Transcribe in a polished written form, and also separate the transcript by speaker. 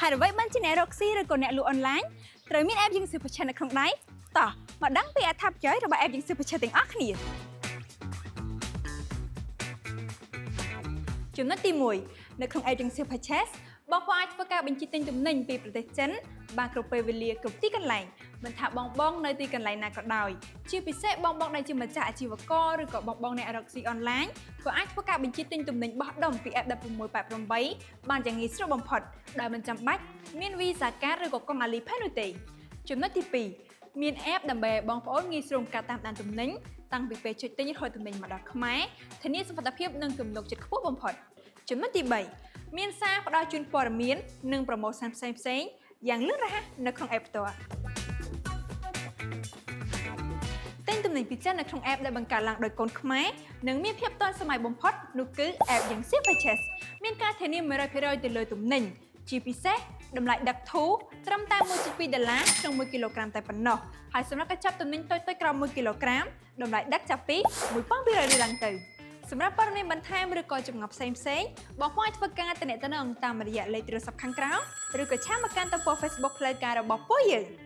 Speaker 1: ហេតុអ្វីបានជាអ្នករកស៊ីឬក៏អ្នកលក់អនឡាញត្រូវមាន app យើងស៊ឺប្រឆាំនៅក្នុងដៃតោះមកដឹងពីអត្ថប្រយោជន៍របស់ app យើងស៊ឺប្រឆាំទាំងអស់គ្នាចំណុចទី1នៅក្នុង app យើងស៊ឺ Purchase បងប្អូនអាចធ្វើការបញ្ជាទិញទំនិញពីប្រទេសចិនបានគ្រប់ពេលវេលាគ្រប់ទីកន្លែងមិនថាបងបងនៅទីកន្លែងណាក៏ដោយជាពិសេសបងបងដែលជាម្ចាស់អាជីវករឬក៏បងបងអ្នករកស៊ីអនឡាញក៏អាចធ្វើការបញ្ជាទិញទំនិញបោះដុំពី app 1688បានយ៉ាងងាយស្រួលបំផុតដោយមិនចាំបាច់មាន Visa Card ឬក៏កុង Alipay នោះទេចំណុចទី2មាន app ដើម្បីឲ្យបងប្អូនងាយស្រួលក្នុងការតាមដានទំនិញតាំងពីពេលចុចទិញរហូតទំនិញមកដល់ខ្មែរធានាសុវត្ថិភាពនិងទំនុកចិត្តខ្ពស់បំផុតចំណុចទី3មានសារផ្ដល់ជូនព័ត៌មាននិង promotion ផ្សេងៗយ៉ាងលឿនរហ័សនៅក្នុង app ផ្ទាល់ទិញទំនិញពីចិននៅក្នុង app ដែលបង្កើតឡើងដោយកូនខ្មែរនិងមានភាពទាន់សម័យបំផុតនោះគឺ app យ៉ាង Sea Purchase មានការធានា100%ទៅលើទំនិញជាពិសេសតម្លៃដឹកធូរត្រឹមតែ1.2ដុល្លារក្នុង1គីឡូក្រាមតែប៉ុណ្ណោះហើយសម្រាប់កញ្ចប់ទំនិញតូចៗក្រោម1គីឡូក្រាមតម្លៃដឹកចាប់ពី1200រៀលឡើងទៅសម្រាប់ព័ត៌មានបន្ថែមឬក៏ចម្ងល់ផ្សេងៗបងប្អូនអាចធ្វើការទំនាក់ទំនងតាមរយៈលេខទូរស័ព្ទខាងក្រោមឬក៏chat មកកាន់ទំព័រ Facebook ផ្លូវការរបស់ពួកយើង។